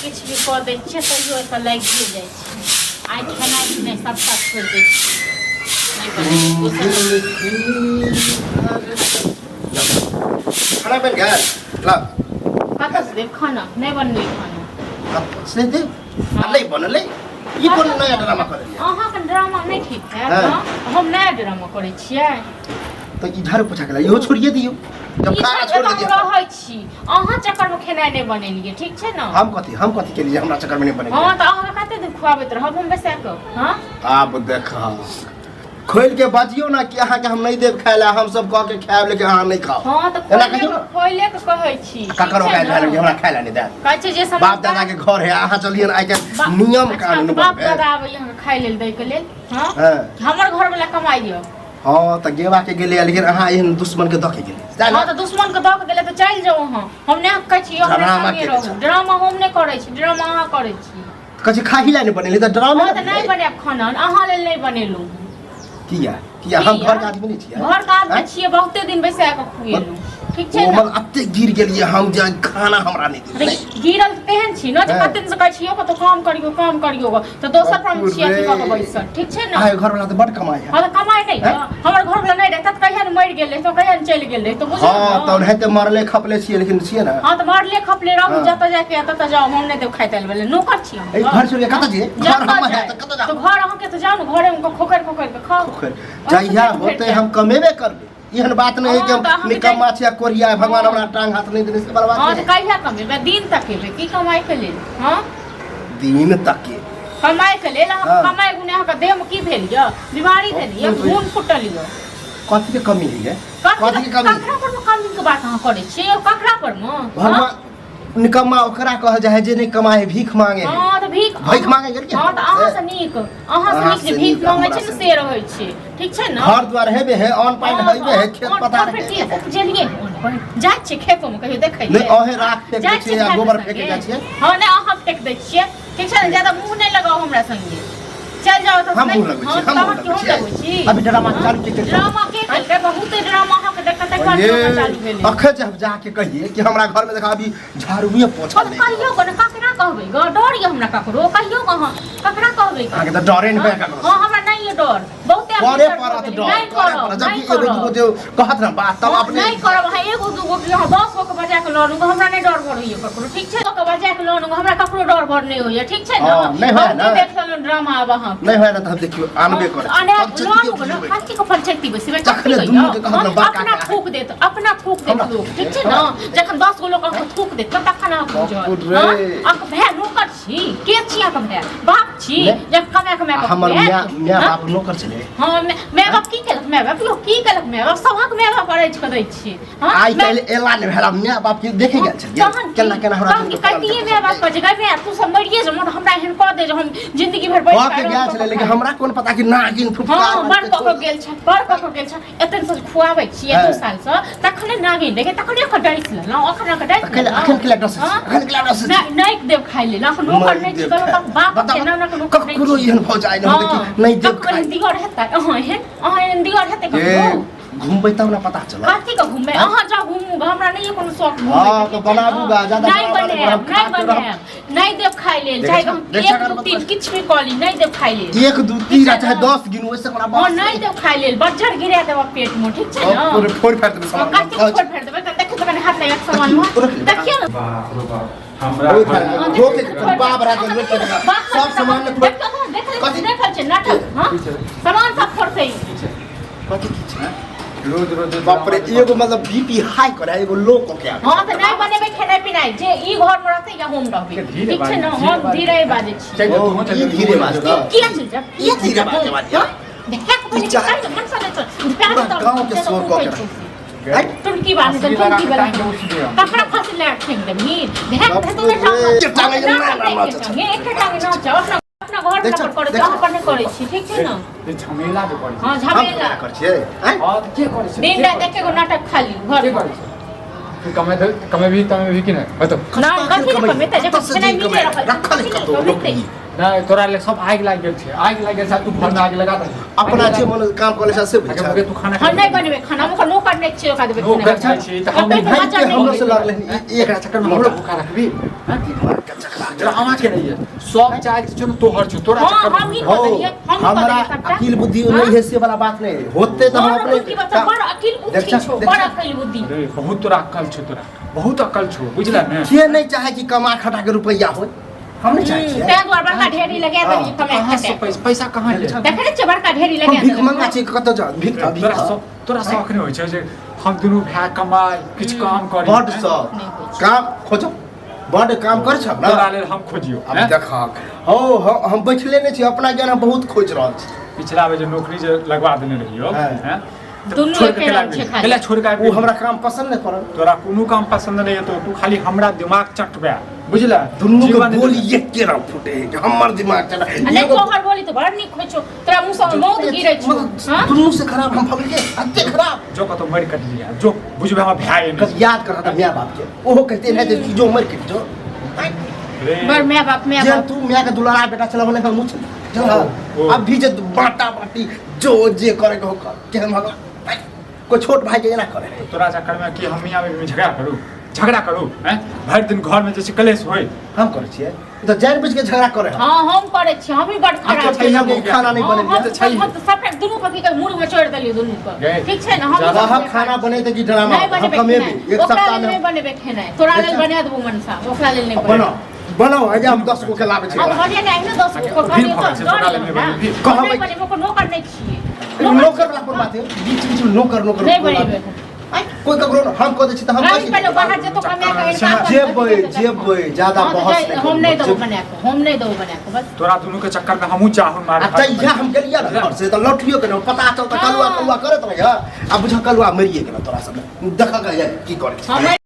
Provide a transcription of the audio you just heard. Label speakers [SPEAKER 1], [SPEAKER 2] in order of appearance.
[SPEAKER 1] किछु भी कऽ दै छियै तैयो एतऽ लागिए जाइ छै। आइ खेनाइ पिनाइ सबटा छोड़ि दै छियै, नहि बनेबै दोसर।
[SPEAKER 2] खाना बनि गेल? ला।
[SPEAKER 1] कतऽसँ देब खाना? नहि बनलै खाना।
[SPEAKER 2] से दे आ नहि बनलै, ई कोन नया ड्रामा कऽ देलियै?
[SPEAKER 1] अहाँके ड्रामा नहि ठीक है।
[SPEAKER 2] हाँ।
[SPEAKER 1] हम नया ड्रामा करै छियै?
[SPEAKER 2] तऽ ई झाड़ू पोछा केला इहो छोड़िए दियौ जब
[SPEAKER 1] ई
[SPEAKER 2] खाना
[SPEAKER 1] सब
[SPEAKER 2] छोड़
[SPEAKER 1] एतऽ
[SPEAKER 2] देलियै।
[SPEAKER 1] रहै छी, अहाँ चक्करमे खेनाइ नहि बनेलियै, ठीक छै ने?
[SPEAKER 2] हम कथी केलियै? हमरा चक्करमे नहि बनेलियै।
[SPEAKER 1] हँ, तऽ अहाँके कते दिन खुआबैत रहब हम बैसा कऽ? हँ।
[SPEAKER 2] आब देख, खोलि के बजियौ ने कि अहाँके हम नहि देब खाय लए। हम सब कह के खायब, लेकिन अहाँ नहि खाउ।
[SPEAKER 1] हँ, तऽ
[SPEAKER 2] एना
[SPEAKER 1] खोले
[SPEAKER 2] कहियौ ने।
[SPEAKER 1] खोले के कहै छी, ठीक
[SPEAKER 2] ककर
[SPEAKER 1] छै
[SPEAKER 2] ओकाद
[SPEAKER 1] ने?
[SPEAKER 2] भेल कि हमरा खाय लए नहि देत?
[SPEAKER 1] कहै छै जे
[SPEAKER 2] बाप
[SPEAKER 1] समझदार
[SPEAKER 2] दादा के घर है, अहाँ चलिए आइ काल्हि नियम
[SPEAKER 1] अच्छा,
[SPEAKER 2] कानून
[SPEAKER 1] तऽ बाप
[SPEAKER 2] बनबै।
[SPEAKER 1] दादा आबैया अहाँके खाय लेल दै के लेल? हँ।
[SPEAKER 2] हँ।
[SPEAKER 1] हमर घर वाला कमाइया।
[SPEAKER 2] हँ, तऽ गेबा के गेलै, लेकिन अहाँ एहन दुश्मन के दऽ के गेलै सएह ने?
[SPEAKER 1] हँ, तऽ दुश्मन के दऽ के गेलै तऽ चलि जाउ अहाँ। हम नहि कहै छी हमरा
[SPEAKER 2] ड्रामा
[SPEAKER 1] संगे
[SPEAKER 2] के
[SPEAKER 1] रहू।
[SPEAKER 2] छै।
[SPEAKER 1] ड्रामा हम नहि करै छी, ड्रामा अहाँ करै छी।
[SPEAKER 2] कहै छी खाही लए नहि बनेली तऽ ड्रामा।
[SPEAKER 1] हँ, तऽ नहि बनायब खाना, अहाँ लेल नहि बनेलहुँ।
[SPEAKER 2] किया किया? हम
[SPEAKER 1] किया?
[SPEAKER 2] घर के आदमी नहि छियै?
[SPEAKER 1] घर के आदमी
[SPEAKER 2] आँय?
[SPEAKER 1] छियै, बहुते दिन बैसा कऽ खुएलहुँ, ठीक छै
[SPEAKER 2] ओ
[SPEAKER 1] ने?
[SPEAKER 2] मतलब एते गिर गेलियै हम जे खाना हमरा नहि
[SPEAKER 1] अरे,
[SPEAKER 2] देल।
[SPEAKER 1] गिरल तऽ तेहन छी ने जे
[SPEAKER 2] हँ।
[SPEAKER 1] कते दिनसँ कहै छी यौ कतौ काम करियौ, काम करियौ गऽ, तऽ दोसर पर हम छी अथी कऽ के बैसल, ठीक छै ने?
[SPEAKER 2] अहाँके घरवाला तऽ बड कमाइ है।
[SPEAKER 1] हँ, तऽ कमाइ नहि
[SPEAKER 2] हँ?
[SPEAKER 1] यऽ? हमर घर वाला नहि रहता तऽ कहिया ने मरि गेल रहितौ, कहिया ने चलि गेल रहितौ, बुझलहुँ
[SPEAKER 2] हँ,
[SPEAKER 1] ने?
[SPEAKER 2] तऽ ओनाहिते मरले खपले छियै, लेकिन छियै ने।
[SPEAKER 1] हँ, तऽ मरले खपले रहू।
[SPEAKER 2] हँ।
[SPEAKER 1] जतऽ जाके ततऽ जाउ, हम नहि देब खाइ ताइ लए, नौकर छी हम?
[SPEAKER 2] एहि घर छोड़ि के कतऽ जइयै? घर
[SPEAKER 1] जतऽ
[SPEAKER 2] हमर है,
[SPEAKER 1] जाय।
[SPEAKER 2] तऽ कतऽ जाउ?
[SPEAKER 1] तऽ घर अहाँके तऽ जाउ ने, घरेमे खोखरि खोखरि कऽ खाउ।
[SPEAKER 2] पोखरि जहिया होतै हम कमेबे करबै, एहन बात नहि है कि
[SPEAKER 1] हँ, तऽ
[SPEAKER 2] हम
[SPEAKER 1] अहाँके
[SPEAKER 2] निकम्मा छी आ कोरिया है, भगवान हमरा टांग हाथ नहि देने से बर्बाद
[SPEAKER 1] हँ,
[SPEAKER 2] नहि
[SPEAKER 1] तऽ कहिया कमेबै? दिन तकेबै की कमाइके लेल? हँ।
[SPEAKER 2] दिन तक के
[SPEAKER 1] कमाइके लेल अहाँ
[SPEAKER 2] हँ।
[SPEAKER 1] कमाइ गुने अहाँके देहमे की भेल यऽ? बीमारी भेल यऽ? खून फुटल यऽ?
[SPEAKER 2] कथी के कमी है? कथी के कमी?
[SPEAKER 1] ककरा पर मे कमी के बात अहाँ करै छियै यौ? ककरा पर मे?
[SPEAKER 2] भगवान निकम्मा ओकरा कहल जाइ है जे नहि कमाए है, भीख मांगे है।
[SPEAKER 1] हँ, तऽ भीख
[SPEAKER 2] भीख मांगे गेलियै?
[SPEAKER 1] हँ, तऽ अहाँ से नीक, अहाँ से
[SPEAKER 2] अहाँ
[SPEAKER 1] नीक जे
[SPEAKER 2] से
[SPEAKER 1] भीख
[SPEAKER 2] नीक,
[SPEAKER 1] मांगै
[SPEAKER 2] हमरा
[SPEAKER 1] छै ने
[SPEAKER 2] से
[SPEAKER 1] से रहै छै, ठीक छै ने?
[SPEAKER 2] घर द्वार हेबे है, अन्न पानि
[SPEAKER 1] हँ,
[SPEAKER 2] हेबे है, खेत
[SPEAKER 1] अन्न
[SPEAKER 2] पथार
[SPEAKER 1] पानि
[SPEAKER 2] हेबे
[SPEAKER 1] की
[SPEAKER 2] है।
[SPEAKER 1] उपजेलियै? अन्न पानि जाइ छियै खेतोमे कहियो देखै
[SPEAKER 2] नहि, अहें राख फेंक दै
[SPEAKER 1] जाइ
[SPEAKER 2] छियै आ
[SPEAKER 1] खाय
[SPEAKER 2] गोबर
[SPEAKER 1] के
[SPEAKER 2] फेंक
[SPEAKER 1] संगे?
[SPEAKER 2] जाइ छियै।
[SPEAKER 1] हँ, नहि, अहाँ फेंक दै छियै, ठीक छै ने? ज्यादा मुँह नहि लगाउ हमरा संगे, चलि जाउ तऽ
[SPEAKER 2] हम
[SPEAKER 1] नहि-
[SPEAKER 2] मुँह लगबै
[SPEAKER 1] हँ,
[SPEAKER 2] छियै, हम मुँह
[SPEAKER 1] तहन
[SPEAKER 2] लगबै
[SPEAKER 1] क्यों
[SPEAKER 2] छियै?
[SPEAKER 1] लगबै छी?
[SPEAKER 2] अभी ड्रामा चालू के केलकै?
[SPEAKER 1] ड्रामा के केलकै? बहुते ड्रामा अहाँके देखत तक
[SPEAKER 2] ये,
[SPEAKER 1] ड्रामा चालू भेलै।
[SPEAKER 2] अखन जे हम जाके कहिए कि हमरा घर में देखा अभी झाड़ुए पोछा
[SPEAKER 1] हम
[SPEAKER 2] नहि।
[SPEAKER 1] कहियो गो ने ककरा कहबै ग? डर यऽ हमरा ककरो? कहियो गो अहाँ ककरा कहबै ग?
[SPEAKER 2] अहाँके तऽ डरे नहि होइए ककरो।
[SPEAKER 1] हँ, हमरा नहि यऽ डर, बहुते आदमी
[SPEAKER 2] करे
[SPEAKER 1] डर भऽ
[SPEAKER 2] पड़त
[SPEAKER 1] गेलै।
[SPEAKER 2] डर
[SPEAKER 1] नहि
[SPEAKER 2] करे
[SPEAKER 1] करब,
[SPEAKER 2] पड़त, जबकि
[SPEAKER 1] नहि
[SPEAKER 2] एगो
[SPEAKER 1] करब।
[SPEAKER 2] दूगो जे कहत ने बात तब
[SPEAKER 1] हँ,
[SPEAKER 2] अपने
[SPEAKER 1] नहि करब। अहाँ एगो दूगो की, अहाँ 10 गो के बजा के लऽ आनू, हमरा नहि डर भर होइए ककरो, ठीक छै? के बजा के लऽ आनू, हमरा ककरो डर भर नहि होइए, ठीक छै ने?
[SPEAKER 2] हँ, नहि होइए ने?
[SPEAKER 1] बहुते देख लेलहुँ ड्रामा, आब अहाँ
[SPEAKER 2] नहि होय ने तऽ हम देखियौ आनबे करै छी।
[SPEAKER 1] अने
[SPEAKER 2] पंचायती
[SPEAKER 1] लऽ आनू
[SPEAKER 2] के
[SPEAKER 1] ने।
[SPEAKER 2] बुझबै।
[SPEAKER 1] कथी के पंचायती बैसेबै?
[SPEAKER 2] जखने
[SPEAKER 1] कथी के
[SPEAKER 2] दुनू
[SPEAKER 1] यौ?
[SPEAKER 2] के कहत ने
[SPEAKER 1] हँ,
[SPEAKER 2] बड़का
[SPEAKER 1] अपना
[SPEAKER 2] के
[SPEAKER 1] थूक देत, अपना थूक देत
[SPEAKER 2] हमरा
[SPEAKER 1] लोक,
[SPEAKER 2] थूक
[SPEAKER 1] ठीक
[SPEAKER 2] देत,
[SPEAKER 1] छै ने? जखन 10 गो लोक अहाँके थूक देत तखन अहाँके
[SPEAKER 2] बाप
[SPEAKER 1] बुझत।
[SPEAKER 2] रे।
[SPEAKER 1] हँ? अहाँके भाय नौकर छी? के छी अहाँके भाय? बाप छी
[SPEAKER 2] नहि।
[SPEAKER 1] जे कमाए कमाए
[SPEAKER 2] आ
[SPEAKER 1] कऽ
[SPEAKER 2] हमर
[SPEAKER 1] खुआएत?
[SPEAKER 2] माय माय
[SPEAKER 1] हँ?
[SPEAKER 2] बाप नौकर छलै?
[SPEAKER 1] हँ, माय बाप की केलक? माय बाप यौ, की केलक माय बाप? सभक माय बाप अरैज कऽ दै छी। हँ,
[SPEAKER 2] आइ काल्हि एला नहि भेला माय बाप के देखे गेल छलियै
[SPEAKER 1] तहन की?
[SPEAKER 2] केना केना हमरा
[SPEAKER 1] तहन की कहितियै माय बाप के जे गै माय, तू सब मरिये जो, हमरा एहन कऽ दे जे हम जिंदगी भरि बैठ
[SPEAKER 2] कऽ के गेल छलै, लेकिन हमरा कोन पता कि नागिन फुफकार।
[SPEAKER 1] हँ, बड़ कऽ कऽ गेल छै, बड़ कऽ कऽ गेल छै। एतन से खुआबै छियै
[SPEAKER 2] हँ।
[SPEAKER 1] 2 साल सँ, तखने नागिन रहे, तखने ओकर डसि लेलहुँ, अखन ओकर डसि
[SPEAKER 2] अखन
[SPEAKER 1] लेलहुँ।
[SPEAKER 2] अखन केला डसै छी?
[SPEAKER 1] हँ?
[SPEAKER 2] अखन केला डसै छी?
[SPEAKER 1] नहि, नहि देब खाइ लेल, अखन नौकर नहि छी, कहलहुँ तऽ बाप
[SPEAKER 2] बताउ,
[SPEAKER 1] के ना नौकर नहि
[SPEAKER 2] ककरो
[SPEAKER 1] छी।
[SPEAKER 2] एहन भौजाइ नहि होतै कि नहि देब
[SPEAKER 1] ककरो
[SPEAKER 2] खाइ।
[SPEAKER 1] एहन दिअर हेतै? अहाँ एहन, अहाँ एहन दिअर हेतै
[SPEAKER 2] ए
[SPEAKER 1] ककरो?
[SPEAKER 2] घुमबै तब ने पता चलत।
[SPEAKER 1] कथी के घुमबै? अहाँ जाउ घुमू, हमरा नहि यऽ कोनो शौक घुमै
[SPEAKER 2] हँ,
[SPEAKER 1] के,
[SPEAKER 2] तऽ
[SPEAKER 1] ठीक छै
[SPEAKER 2] बनाबू
[SPEAKER 1] ने?
[SPEAKER 2] गा, जादा
[SPEAKER 1] नहि
[SPEAKER 2] ड्रामा नहि
[SPEAKER 1] बनायब,
[SPEAKER 2] करब,
[SPEAKER 1] नहि
[SPEAKER 2] खा के रहब।
[SPEAKER 1] बनायब, नहि देब खाइ लेल,
[SPEAKER 2] देखै
[SPEAKER 1] चाहे
[SPEAKER 2] छह,
[SPEAKER 1] हम
[SPEAKER 2] देखै
[SPEAKER 1] एक
[SPEAKER 2] छह,
[SPEAKER 1] दू तीन
[SPEAKER 2] बदमाश।
[SPEAKER 1] किछु भी कऽ ली, नहि देब खाइ लेल।
[SPEAKER 2] एक दू तीन आ
[SPEAKER 1] ठीक छै
[SPEAKER 2] चाहे
[SPEAKER 1] ने?
[SPEAKER 2] 10 गिनू, ओहिसँ हमरा
[SPEAKER 1] हँ,
[SPEAKER 2] बस
[SPEAKER 1] नहि देब खाइ लेल, बज्जर गिरा देब पेट मे, ठीक छै ने?
[SPEAKER 2] पूरे फोड़ फाड़ि देबै
[SPEAKER 1] हँ,
[SPEAKER 2] सामान।
[SPEAKER 1] कथी
[SPEAKER 2] कहै छी।
[SPEAKER 1] फोड़ फाड़ि देबै? कनि देखियौ तऽ, कनि हाथ लगा कऽ सामान मे
[SPEAKER 2] रख ले।
[SPEAKER 1] देखियौ ने।
[SPEAKER 3] बाप रे बाप, हमरा
[SPEAKER 2] ओहि
[SPEAKER 3] घर
[SPEAKER 2] फाड़ि
[SPEAKER 3] में-
[SPEAKER 2] देबै। धोके बाप रा के लोक के सब सामान ने
[SPEAKER 1] देखियौ ने, देखल
[SPEAKER 2] कथी?
[SPEAKER 1] देखल छै नाटक? हँ,
[SPEAKER 3] की छै?
[SPEAKER 1] सामान सब फोड़तै।
[SPEAKER 3] की छै?
[SPEAKER 2] कथी की छै?
[SPEAKER 3] रोज रोज
[SPEAKER 2] बाप रे, एगो मतलब बीपी हाई करे, एगो लो कऽ के आबै।
[SPEAKER 1] हँ, तऽ नहि बनेबै खेनाइ पिनाइ, जे ई घर मे रहतै या हम रहबै,
[SPEAKER 3] के धीरे
[SPEAKER 1] ठीक छै ने?
[SPEAKER 3] बाजू, धीरे
[SPEAKER 1] हम
[SPEAKER 3] बाजू।
[SPEAKER 1] धीरे बाजै छी।
[SPEAKER 3] चलि जाउ,
[SPEAKER 2] ओ,
[SPEAKER 3] तूहो चलि
[SPEAKER 2] ई
[SPEAKER 3] जाउ,
[SPEAKER 2] धीरे
[SPEAKER 3] तूहो
[SPEAKER 2] बाजू।
[SPEAKER 3] चलि जाउ।
[SPEAKER 1] किया चलि जायब? किया
[SPEAKER 2] ई
[SPEAKER 1] चलि
[SPEAKER 2] धीरे
[SPEAKER 1] जायब?
[SPEAKER 2] बाजै वाली,
[SPEAKER 1] हँ? भेक बनि
[SPEAKER 2] ई चाहे-
[SPEAKER 1] के मन से नहि चल। भेक
[SPEAKER 2] पूरा
[SPEAKER 1] तऽ
[SPEAKER 2] गाँव के
[SPEAKER 1] तऽ
[SPEAKER 2] शोर कऽ के
[SPEAKER 1] उठै छै।
[SPEAKER 2] आँय?
[SPEAKER 1] टुनकी बाजै
[SPEAKER 3] फाँसी
[SPEAKER 1] टुनकी
[SPEAKER 3] लगा के
[SPEAKER 1] वाला
[SPEAKER 3] टाँगि के उठि दिअ।
[SPEAKER 1] ककरा फांसी लगा के फेंक देबही? भेक
[SPEAKER 2] बाप
[SPEAKER 1] हेतौ ने
[SPEAKER 2] रे,
[SPEAKER 1] टांग।
[SPEAKER 2] टांगे ना, ना, ना,
[SPEAKER 1] टांगे, एके टांगे नाच, अपना अपना घर
[SPEAKER 2] देख
[SPEAKER 1] पर
[SPEAKER 2] छ,
[SPEAKER 1] करै
[SPEAKER 2] देख
[SPEAKER 1] छी, अहाँ पर नहि करै छी, ठीक छै ने?
[SPEAKER 3] ई झमेला जे करै छै।
[SPEAKER 1] हँ,
[SPEAKER 2] हम
[SPEAKER 1] झमेला
[SPEAKER 2] झमेला करै छियै? आँय?
[SPEAKER 3] हँ, तऽ के करै छै?
[SPEAKER 1] दिन
[SPEAKER 3] के
[SPEAKER 1] राति
[SPEAKER 3] करै
[SPEAKER 1] एके गो नाटक खाली घर
[SPEAKER 3] छै? के
[SPEAKER 1] मे।
[SPEAKER 3] करै छै? तू कमे कमेबही तमेबही कि नहि बताउ?
[SPEAKER 1] नहि, कथी लए कमेतै जखन
[SPEAKER 2] कतऽसँ
[SPEAKER 1] खेनाइ
[SPEAKER 2] जे
[SPEAKER 1] मिले
[SPEAKER 2] कमाइ?
[SPEAKER 1] रहल
[SPEAKER 2] रखल है
[SPEAKER 1] कथी लए
[SPEAKER 2] कतौ
[SPEAKER 1] कमेतै?
[SPEAKER 2] नौकरी?
[SPEAKER 3] नहि, तोरा ले सब आगि लागि गेल छै, आगि लागि गेल छै, आ तू घरमे आगि लगा दही।
[SPEAKER 2] अपना जे मन काम करै छै से
[SPEAKER 3] आगे
[SPEAKER 2] बुझै
[SPEAKER 3] मुगे तू खाना
[SPEAKER 1] हम नहि बनेबै खाना, हम ओकर नौकर नहि छियै, ओकरा देबै
[SPEAKER 3] नौकर
[SPEAKER 1] खेनाइ।
[SPEAKER 3] नहि छी, तऽ हम
[SPEAKER 1] ओकर
[SPEAKER 2] भाई
[SPEAKER 1] मजा
[SPEAKER 2] के
[SPEAKER 1] नहि
[SPEAKER 2] हमरो से
[SPEAKER 1] लेबै।
[SPEAKER 2] लगलै हन, एकरा
[SPEAKER 3] चक्करमे हमरो भूखा रखबी? हँ?
[SPEAKER 2] के चकरा
[SPEAKER 3] ड्रामा के नहीं है सब चाहे छौ ने तोहर छौ तोरा
[SPEAKER 1] हाँ,
[SPEAKER 3] चक्कर में
[SPEAKER 1] हम ही
[SPEAKER 2] हो
[SPEAKER 1] कऽ देलियै, हम ही कऽ
[SPEAKER 2] हमरा
[SPEAKER 1] देलियै सबटा।
[SPEAKER 2] अकिल बुद्धि नहीं है से वाला बात नहीं है होते तो हम
[SPEAKER 1] बड़
[SPEAKER 2] अपने
[SPEAKER 1] बुद्धि बच्चा, बड़ अकिल बुद्धि
[SPEAKER 2] देखछा,
[SPEAKER 1] छौ,
[SPEAKER 2] देखछा।
[SPEAKER 1] बड़ अकिल बुद्धि।
[SPEAKER 3] अरे बहुत तोरा अकल छौ तोरा बहुत अकल छौ बुझला ने
[SPEAKER 2] के नहीं चाहे कि कमा खटा के रुपया हो हम नहीं चाहे छियै
[SPEAKER 1] ताहि दुआरे बड़का ढेरी लगा देलियै कमाए
[SPEAKER 3] कहाँ से
[SPEAKER 1] खटाए।
[SPEAKER 3] पैसा कहाँ ले
[SPEAKER 1] देखै नहि छियै बड़का ढेरी
[SPEAKER 2] हम
[SPEAKER 1] लगा
[SPEAKER 2] भीख
[SPEAKER 1] देलियै।
[SPEAKER 2] मंगा छी कतऽ जा भीख था भीख
[SPEAKER 3] तोरा
[SPEAKER 2] था।
[SPEAKER 3] शौक तोरा शौक नहि होइ छै जे हम दुनू भाय कमाइ किछु काम करी
[SPEAKER 2] बड शौक
[SPEAKER 1] नहि होइ छै।
[SPEAKER 2] काम खोजो बड काम कर छ ना
[SPEAKER 3] तोरा लेल हम खोजियो
[SPEAKER 2] अब
[SPEAKER 3] हैं?
[SPEAKER 2] देखक हो हम बैठले नहीं छी अपना ज्ञान हम बहुत खोज रहल छी
[SPEAKER 3] पिछला बेर जे नौकरी जे लगवा देने रहियो
[SPEAKER 2] हाँ।
[SPEAKER 3] हैं? तऽ
[SPEAKER 1] दुनू
[SPEAKER 3] छोड़ि कऽ
[SPEAKER 1] एके
[SPEAKER 3] केला
[SPEAKER 1] रंग छै
[SPEAKER 3] गेली?
[SPEAKER 1] खाली।
[SPEAKER 3] केला छोड़ि कऽ आबि
[SPEAKER 2] ओ
[SPEAKER 3] गेली?
[SPEAKER 2] हमरा काम पसंद नहीं पड़ल
[SPEAKER 3] तोरा कोनो काम पसंद नहीं हेतौ तू खाली हमरा दिमाग चटबे बुझला
[SPEAKER 2] दुनू के
[SPEAKER 3] जीवन
[SPEAKER 2] बोली एके रंग फूटे है कि हमर दिमाग चला
[SPEAKER 1] आ नहि तोहर बोली तऽ बड़ नीक होइ छौ तोरा मुँह सँ मौत गिरै छौ हाँ?
[SPEAKER 2] दुनू से खराब हम भगल के अते खराब
[SPEAKER 3] जो कतौ मरि कटि लिया जो बुझबे हमर भाय नहि
[SPEAKER 2] कभी याद कर माय बाप के ओहो कहते रहे कि जो मर कट जो
[SPEAKER 3] रे
[SPEAKER 1] बड़ my बाप my
[SPEAKER 2] जे
[SPEAKER 1] बाप
[SPEAKER 2] तू माय के दुलारा बेटा चला बोले हम मुछ चल
[SPEAKER 3] ओ।
[SPEAKER 2] अब भी जे बाटा बाटी जो जे करे के हो कर केहन भगवान कोई छोट भाई के एना करे
[SPEAKER 3] तो तोरा चक्कर में कि हम मियाँ बीवी में झगड़ा करू झगड़ा करू हैं भरि दिन घर में जैसे कलेश होय
[SPEAKER 2] हम करे छियै ई तऽ जानि बुझि के झगड़ा करे हम
[SPEAKER 1] हाँ हम करै छी हम भी बड़ खराब
[SPEAKER 2] अच्छा,
[SPEAKER 1] छी
[SPEAKER 2] हम खाना नहीं
[SPEAKER 1] हाँ,
[SPEAKER 2] बनेलियै।
[SPEAKER 1] हम
[SPEAKER 3] तऽ छैहे।
[SPEAKER 1] हम तऽ सबटा दुनू पति के मुड़ में चोरि देलियै दुनू के
[SPEAKER 3] गए।
[SPEAKER 1] ठीक छै ने हम
[SPEAKER 3] ज्यादा
[SPEAKER 2] हम खाना बनेतै कि ड्रामा
[SPEAKER 1] नहीं
[SPEAKER 2] हम
[SPEAKER 1] बनेबै
[SPEAKER 2] कमेबै
[SPEAKER 1] खेनाइ।
[SPEAKER 2] एक
[SPEAKER 1] ओकरा
[SPEAKER 2] सप्ताह
[SPEAKER 1] लेल
[SPEAKER 2] में
[SPEAKER 1] नहीं बनेबै खेनाइ तोरा लेल बना देबौ मनसा ओकरा लेल नहीं
[SPEAKER 2] बनाओ बनाओ आज हम 10 गो के लाबै छी
[SPEAKER 1] अब घरे नहि ने 10 गो
[SPEAKER 3] भीड़ भऽ गेल छै, तोरा लेल नहि बनेबै।
[SPEAKER 1] कहलियै
[SPEAKER 2] कहबै-
[SPEAKER 1] बनेबै ओकर नौकर नहि छियै
[SPEAKER 2] नौकर वाला कोन बात है बीच बीच में नौकर नौकर
[SPEAKER 1] नहि बनेबै
[SPEAKER 2] कोई ककरो न- हम कह दै छी तऽ हम
[SPEAKER 1] नहीं
[SPEAKER 2] कहै
[SPEAKER 1] पहिले
[SPEAKER 2] छी
[SPEAKER 1] बाहर जेतो कमाए के अइलका
[SPEAKER 2] जेबै जेबै ज्यादा
[SPEAKER 1] हाँ, तऽ
[SPEAKER 2] बहस
[SPEAKER 1] जाइ-
[SPEAKER 2] नहि
[SPEAKER 1] हम नहि
[SPEAKER 2] करू।
[SPEAKER 1] देबो बना कऽ हम नहि देबो बना कऽ बस
[SPEAKER 3] तोरा दुनू के चक्कर में हमहूँ चाहूँ मार
[SPEAKER 2] आ जहिया हम गेलियै ने घर से तऽ लौटियो के नहि पता चल तऽ कलुआ
[SPEAKER 1] हाँ।
[SPEAKER 2] कलुआ करैत रहियै आ बुझ कलुआ मरिए गेल तोरा सब देखऽ के की करै छी
[SPEAKER 1] हम